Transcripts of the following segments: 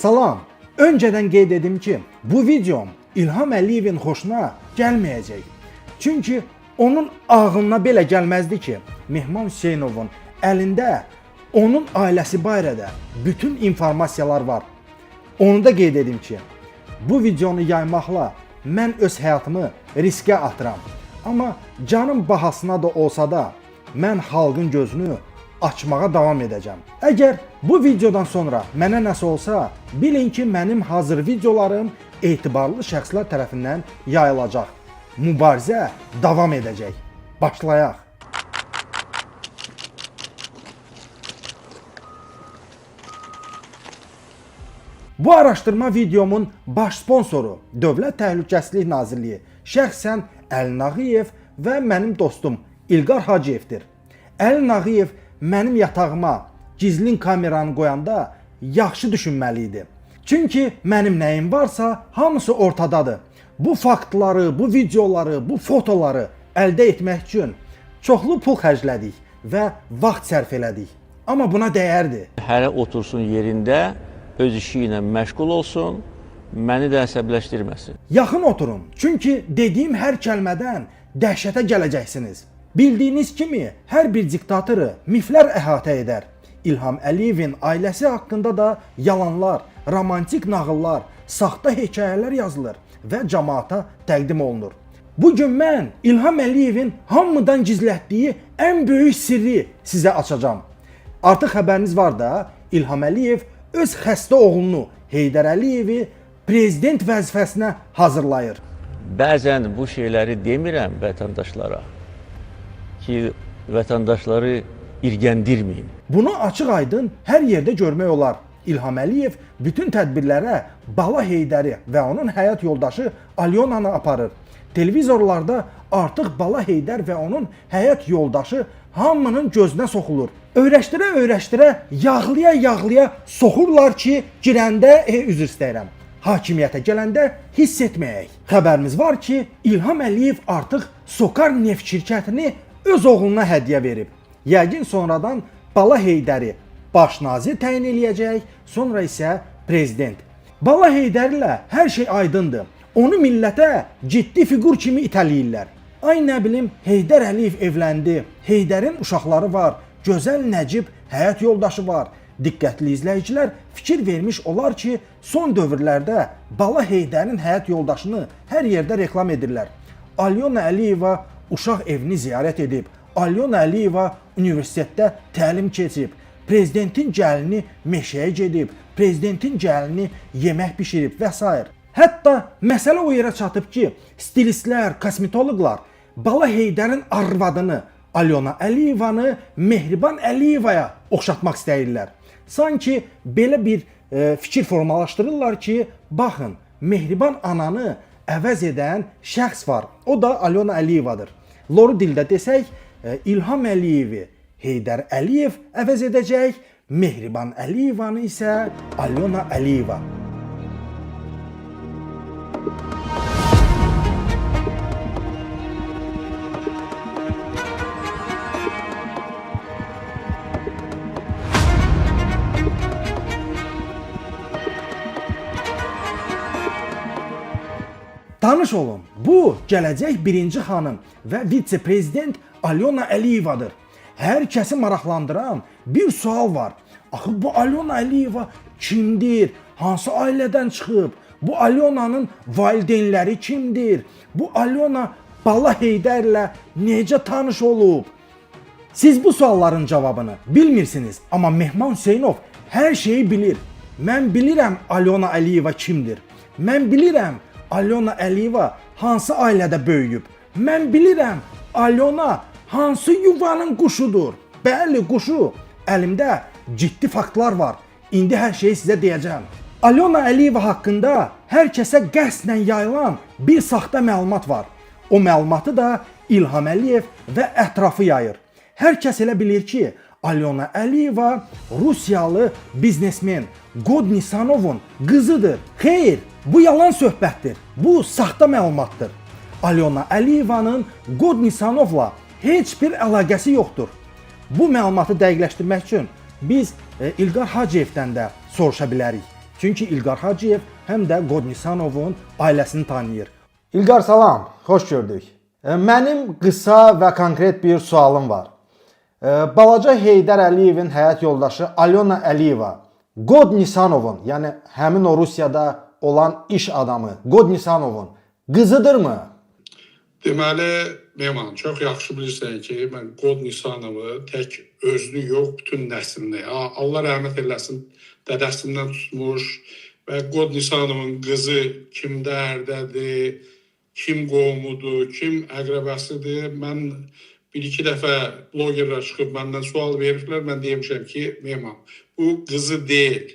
Salam. Öncədən qeyd edim ki, bu videom İlham Əliyevin xoşuna gəlməyəcək. Çünki onun ağlına belə gəlməzdi ki, Mehman Hüseynovun əlində onun ailəsi barədə bütün informasiyalar var. Onu da qeyd edim ki, bu videonu yaymaqla mən öz həyatımı riskə atıram. Amma canım bahasına da olsa da mən xalqın gözünü açmağa davam edəcəm. Əgər bu videodan sonra mənə nəsə olsa, bilin ki, mənim hazır videolarım etibarlı şəxslər tərəfindən yayılacaq. Mübarizə davam edəcək. Başlayaq. Bu araşdırma videomun baş sponsoru Dövlət Təhlükəsizlik Nazirliyi, şəxsən Əli Nağıyev və mənim dostum İlqar Hacıyevdir. Əli Nağıyev mənim yatağıma gizlin kameranı qoyanda yaxşı düşünməli idi. Çünki mənim nəyim varsa hamısı ortadadır. Bu faktları, bu videoları, bu fotoları əldə etmək üçün çoxlu pul xərclədik və vaxt sərf elədik. Amma buna dəyərdi. Hərə otursun yerində, öz işi ilə məşğul olsun, məni də əsəbləşdirməsin. Yaxın oturun. Çünki dediyim hər kəlmədən dəhşətə gələcəksiniz. Bildiyiniz kimi hər bir diktatoru miflər əhatə edər. İlham Əliyevin ailəsi haqqında da yalanlar, romantik nağıllar, saxta hekayələr yazılır və cəmaata təqdim olunur. Bu gün mən İlham Əliyevin hamıdan gizlətdiyi ən böyük sirri sizə açacağam. Artıq xəbəriniz var da, İlham Əliyev öz xəstə oğlunu Heydər Əliyevi prezident vəzifəsinə hazırlayır. Bəzən bu şeyləri demirəm vətəndaşlara ki, vətəndaşları irgəndirməyim. Bunu açıq-aydın hər yerdə görmək olar. İlham Əliyev bütün tədbirlərə Bala Heydəri və onun həyat yoldaşı Alyonanı aparır. Televizorlarda artıq Bala Heydər və onun həyat yoldaşı hamının gözünə soxulur. Öyrəşdirə-öyrəşdirə, yağlaya-yağlaya soxurlar ki, girəndə, üzr istəyirəm, hakimiyyətə gələndə hiss etməyək. Xəbərimiz var ki, İlham Əliyev artıq Sokar neft şirkətini öz oğluna hədiyyə verib. Yəqin sonradan Bala Heydəri baş nazir təyin eləyəcək, sonra isə prezident. Bala Heydərlə hər şey aydındır. Onu millətə ciddi fiqur kimi itələyirlər. Ay nə bilim, Heydər Əliyev evləndi. Heydərin uşaqları var. Gözəl Nəcib həyat yoldaşı var. Diqqətli izləyicilər fikir vermiş olar ki, son dövrlərdə Bala Heydərin həyat yoldaşını hər yerdə reklam edirlər. Alyona Əliyeva uşaq evini ziyarət edib. Alyona Əliyeva universitetdə təlim keçib. Prezidentin gəlini meşəyə gedib, prezidentin gəlini yemək bişirib və s. Hətta məsələ o yerə çatıb ki, stilistlər, kosmetoloqlar Bala Heydərin arvadını Alyona Əliyevanı Mehriban Əliyevaya oxşatmaq istəyirlər. Sanki belə bir fikir formalaşdırırlar ki, baxın, Mehriban ananı əvəz edən şəxs var. O da Alyona Əliyevadır. Loru dildə desək, İlham Əliyevi Heydər Əliyev əvəz edəcək, Mehriban Əliyevanı isə Alyona Əliyeva. Tanış olun. Bu gələcək birinci xanım və vitse-prezident Alyona Əliyevadır. Hər kəsi maraqlandıran bir sual var. Axı bu Alyona Əliyeva kimdir? Hansı ailədən çıxıb? Bu Alyonanın valideynləri kimdir? Bu Alyona Bala Heydərlə necə tanış olub? Siz bu sualların cavabını bilmirsiniz, amma Mehman Hüseynov hər şeyi bilir. Mən bilirəm Alyona Əliyeva kimdir. Mən bilirəm Alyona Əliyeva hansı ailədə böyüyüb. Mən bilirəm Alyona hansı yuvanın quşudur. Bəli, quşu. Əlimdə ciddi faktlar var. İndi hər şeyi sizə deyəcəm. Alyona Əliyeva haqqında hər kəsə qəsdən yayılan bir saxta məlumat var. O məlumatı da İlham Əliyev və ətrafı yayır. Hər kəs elə bilir ki, Alyona Əliyeva Rusiyalı biznesmen God Nisanovun qızıdır. Xeyr, bu yalan söhbətdir. Bu saxta məlumatdır. Alyona Əliyevanın God Nisanovla heç bir əlaqəsi yoxdur. Bu məlumatı dəqiqləşdirmək üçün biz İlqar Hacıyevdən də soruşa bilərik. Çünki İlqar Hacıyev həm də God Nisanovun ailəsini tanıyır. İlqar salam, xoş gördük. Mənim qısa və konkret bir sualım var. Balaca Heydər Əliyevin həyat yoldaşı Alyona Əliyeva God Nisanovun, yəni həmin o Rusiyada olan iş adamı God Nisanovun qızıdırmı? Deməli, Mehman, çox yaxşı bilirsən ki, mən God Nisanovu tək özünü yox, bütün nəslini, Allah rəhmət eləsin, dədəsindən tutmuş və God Nisanovun qızı kimdə ərdədir, kim qohumudur, kim əqrəbəsidir. Mən bir-iki dəfə blogerlər çıxıb məndən sual veriblər, mən demişəm ki, Mehman, bu qızı deyil.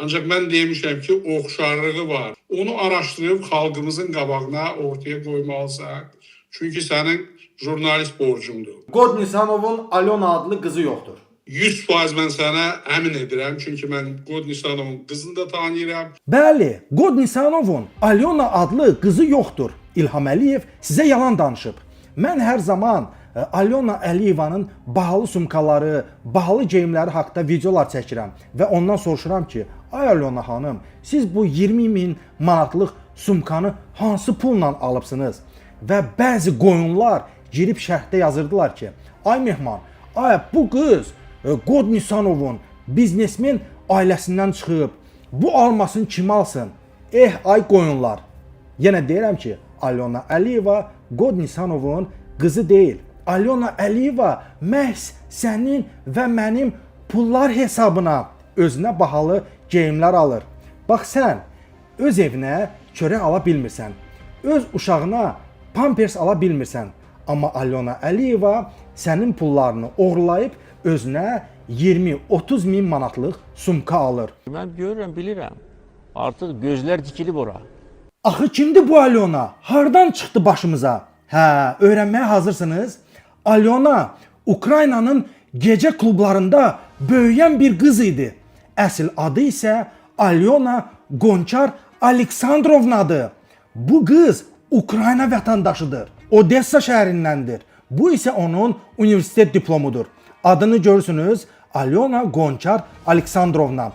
Ancaq mən demişəm ki, oxşarlığı var. Onu araşdırıb xalqımızın qabağına ortaya qoymalısan. Çünki sənin jurnalist borcundur. God Nisanovun Alyona adlı qızı yoxdur. 100% mən sənə əmin edirəm, çünki mən God Nisanovun qızını da tanıyıram. Bəli, God Nisanovun Alyona adlı qızı yoxdur. İlham Əliyev sizə yalan danışıb. Mən hər zaman Alyona Əliyevanın bahalı sumkaları, bahalı geyimləri haqqında videolar çəkirəm və ondan soruşuram ki, ay Alyona xanım, siz bu 20 min manatlıq sumkanı hansı pulla alıbsınız? Və bəzi qoyunlar girib şərhdə yazırdılar ki, ay Mehman, ay bu qız God Nisanovun biznesmen ailəsindən çıxıb. Bu almasın kim alsın? Eh ay qoyunlar. Yenə deyirəm ki, Alyona Əliyeva God Nisanovun qızı deyil. Alyona Əliyeva məhz sənin və mənim pullar hesabına özünə bahalı geyimlər alır. Bax sən öz evinə çörək ala bilmirsən. Öz uşağına pampers ala bilmirsən. Amma Alyona Əliyeva sənin pullarını oğurlayıb özünə 20-30 min manatlıq sumka alır. Mən görürəm, bilirəm. Artıq gözlər dikilib ora. Axı kimdir bu Alyona? Hardan çıxdı başımıza? Hə, öyrənməyə hazırsınız? Alyona Ukraynanın gecə klublarında böyüyən bir qız idi. Əsl adı isə Alyona Gonçar Aleksandrovnadır. Bu qız Ukrayna vətəndaşıdır. Odessa şəhərindəndir. Bu isə onun universitet diplomudur. Adını görürsünüz, Alyona Gonçar Aleksandrovna.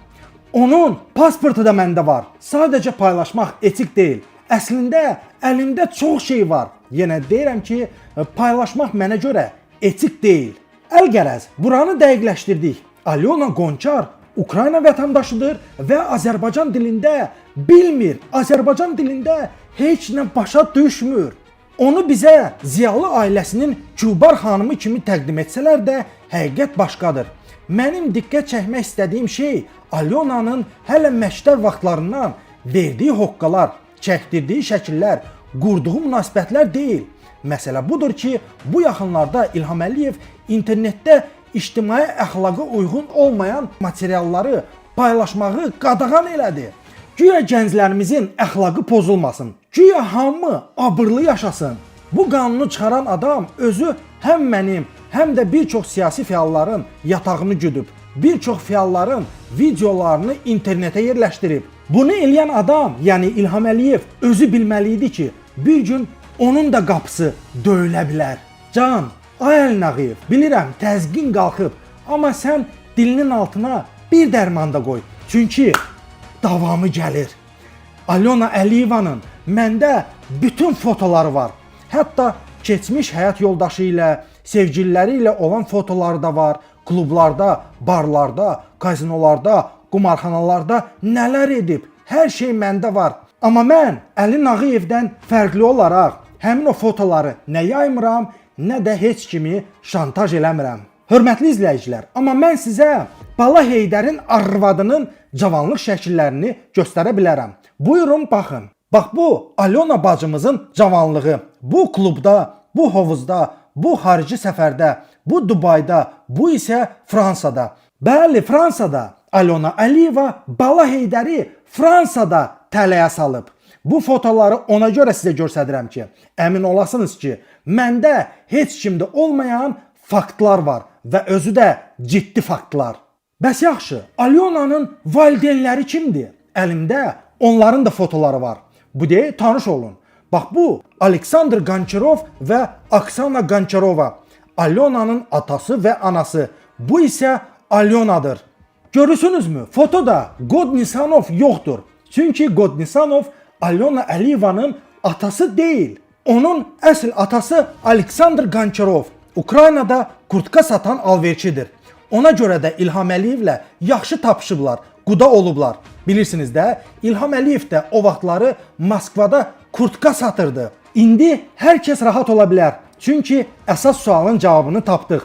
Onun pasportu da məndə var. Sadəcə paylaşmaq etik deyil. Əslində əlimdə çox şey var. Yenə deyirəm ki, paylaşmaq mənə görə etik deyil. Əlqərəz, buranı dəqiqləşdirdik. Alyona Gonçar Ukrayna vətəndaşıdır və Azərbaycan dilində bilmir. Azərbaycan dilində heç nə başa düşmür. Onu bizə ziyalı ailəsinin kübar xanımı kimi təqdim etsələr də, həqiqət başqadır. Mənim diqqət çəkmək istədiyim şey Alyonanın hələ məktəb vaxtlarından verdiyi hoqqalar, çəkdirdiyi şəkillər, qurduğu münasibətlər deyil. Məsələ budur ki, bu yaxınlarda İlham Əliyev internetdə ictimai əxlaqa uyğun olmayan materialları paylaşmağı qadağan elədi. Güya gənclərimizin əxlaqı pozulmasın. Güya hamı abırlı yaşasın. Bu qanunu çıxaran adam özü həm mənim, həm də bir çox siyasi fəalların yatağını güdüb. Bir çox fəalların videolarını internetə yerləşdirib. Bunu eləyən adam, yəni İlham Əliyev özü bilməli idi ki, bir gün onun da qapısı döyülə bilər. Can, ay Əli Nağıyev, bilirəm təzyiqin qalxıb, amma sən dilinin altına bir dərman da qoy. Çünki davamı gəlir. Alyona Əliyevanın məndə bütün fotoları var. Hətta keçmiş həyat yoldaşı ilə, sevgililəri ilə olan fotoları da var. Klublarda, barlarda, kazinolarda, qumarxanalarda nələr edib? Hər şey məndə var. Amma mən Əli Nağıyevdən fərqli olaraq həmin o fotoları nə yaymıram, nə də heç kimi şantaj eləmirəm. Hörmətli izləyicilər, amma mən sizə Bala Heydərin arvadının cavanlıq şəkillərini göstərə bilərəm. Buyurun baxın. Bax bu Alyona bacımızın cavanlığı. Bu klubda, bu hovuzda, bu xarici səfərdə, bu Dubayda, bu isə Fransada. Bəli, Fransada. Alyona Əliyeva Bala Heydəri Fransada tələyə salıb. Bu fotoları ona görə sizə göstərirəm ki, əmin olasınız ki, məndə heç kimdə olmayan faktlar var və özü də ciddi faktlar. Bəs yaxşı, Alyonanın valideynləri kimdir? Əlimdə onların da fotoları var. Bu deyə tanış olun. Bax bu Aleksandr Qançarov və Oksana Qançarova. Alyonanın atası və anası. Bu isə Alyonadır. Görürsünüzmü? Fotoda God Nisanov yoxdur. Çünki God Nisanov Alyona Əliyevanın atası deyil. Onun əsl atası Aleksandr Qançarov Ukraynada kurtka satan alverçidir. Ona görə də İlham Əliyevlə yaxşı tapışıblar, quda olublar. Bilirsiniz də, İlham Əliyev də o vaxtları Moskvada kurtka satırdı. İndi hər kəs rahat ola bilər. Çünki əsas sualın cavabını tapdıq.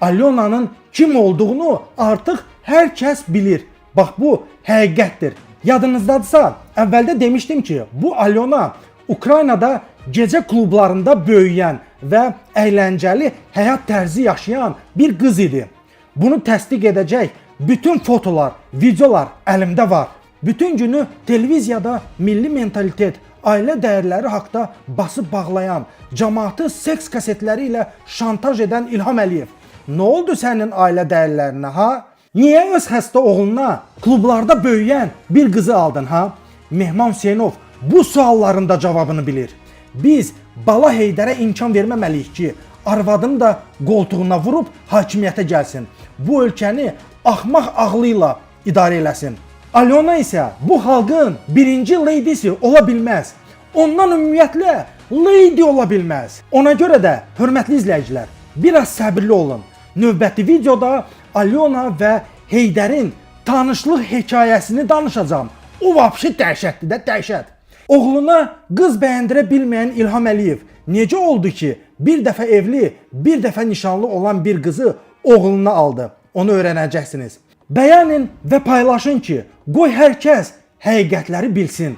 Alyonanın kim olduğunu artıq hər kəs bilir. Bax bu həqiqətdir. Yadınızdadısa, əvvəldə demişdim ki, bu Alyona Ukraynada gecə klublarında böyüyən və əyləncəli həyat tərzi yaşayan bir qız idi. Bunu təsdiq edəcək bütün fotolar, videolar əlimdə var. Bütün günü televiziyada milli mentalitet, ailə dəyərləri haqda basıb bağlayan, cəmaatı seks kasetləri ilə şantaj edən İlham Əliyev. Nə oldu sənin ailə dəyərlərinə, ha? Niyə öz xəstə oğluna klublarda böyüyən bir qızı aldın, ha? Mehman Hüseynov bu sualların da cavabını bilir. Biz Bala Heydərə imkan verməməliyik ki, arvadını da qoltuğuna vurub hakimiyyətə gəlsin. Bu ölkəni axmaq ağlı ilə idarə eləsin. Alyona isə bu xalqın birinci leydisi ola bilməz. Ondan ümumiyyətlə leydi ola bilməz. Ona görə də hörmətli izləyicilər, biraz səbirli olun. Növbəti videoda Alyona və Heydərin tanışlıq hekayəsini danışacağam. O vapşı dəhşətdir də, dəhşət. Oğluna qız bəyəndirə bilməyən İlham Əliyev necə oldu ki, bir dəfə evli, bir dəfə nişanlı olan bir qızı oğluna aldı? Onu öyrənəcəksiniz. Bəyənin və paylaşın ki, qoy hər kəs həqiqətləri bilsin.